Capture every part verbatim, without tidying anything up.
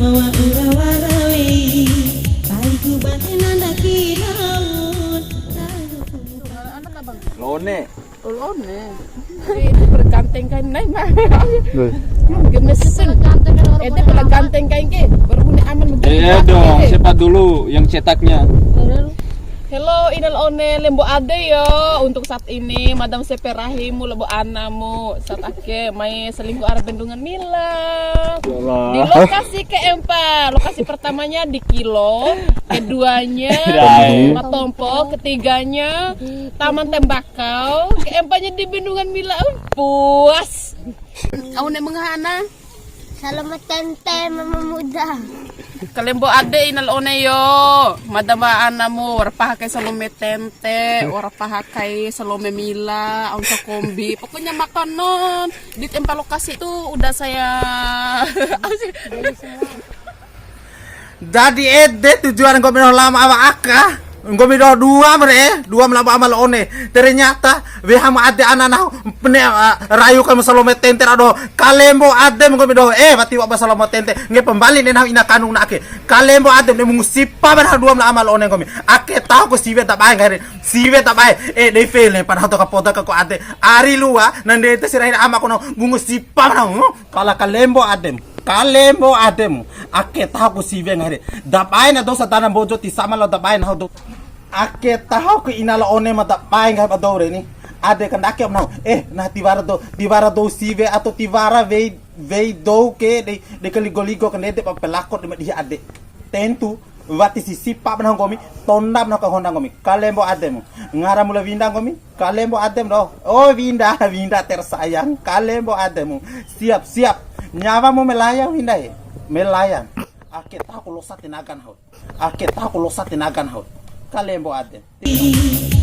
Wa ura wara wei, paiku bate nanda kiraun, tahu ku. Lo One. Lo One. Itu berganteng kan, naik mah. Gemes sen. Ede pala ganteng kain ke, baru punya aman begitu. Iya dong, siapa dulu yang cetaknya? Hello, ina la One, lembo ade yo. Untuk saat ini, Madam Sepe Rahimu, labo anamu. Saat ake, mai selingkuh arah bendungan Mila. Ya Allah. Di lokasi keempat. Lokasi pertamanya di Kilo, keduanya Matompo, ketiganya Taman Tembakau, keempatnya di Bendungan Mila. Uh, puas. Au ne mengahana. Salome tente, mama muda. Kalembo ade ina la One yo. Madama anamu, wara paha kai salome tente, wara paha kai salome Mila, onco kombi. Pokoknya makanan di tempat lokasi itu udah saya. Dadi ede tujuan nggomi doho lama awa aka. Nggomi doho dua ma re, dua ma labo ama la One. Ternyata weha ma ade ana nahu pene, ah, rayu kai ma salome tente ra doho. Kalembo adem nggomi doho. Eh, wati wa ba salome tente. Ngge pembali ne nahu ina kanu na ake. Kalembo adem ne mungu sipa ba nahu dua ma la ama la One nggomi. Ake taho ku siwe ta bae nggahi re. Siwe ta bae. Eh, dei fele padahal to kapoda ka ko ade. Ari lua, nande te sirahi ama kono mungu sipa ba nahu. Kala kalembo adem. Kalembo ademu. Ake taho ku siwe nggahi re. Dabae na dosa dana Mbojo ti sama lao dabae nahu do. Ake taho ku ina la One ma dabae nggahi ba dou re ni. Ade kandake am nahu. Eh, nah tiwara dou, tiwara dou siwe atau tiwara wei, wei dou ke de, de kaligo-ligo kandede pa pelako de ma dihi ade. Tentu. Wati si sipa ba nahu nggomi, tonda ba nahu ka honda nggomi. Kalembo ademu. Ngaramu la Winda nggomi, kalembo adem doho. Oh, Winda, Winda tersayang, kalembo ademu. Siap, siap. Nyawamu melayang, Winda, eh. Melayang. Ake taho ku losa tenaga nahu. Ake taho ku losa tenaga nahu. Kalembo adem.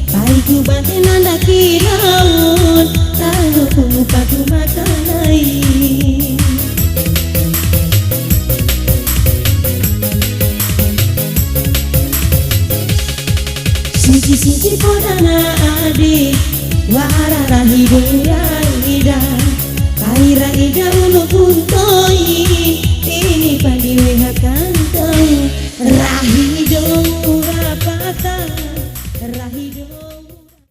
Paiku bate nanda kiraun, tahu ku paku makanai. Sinci-sinci podana ade, wa'ara rahi de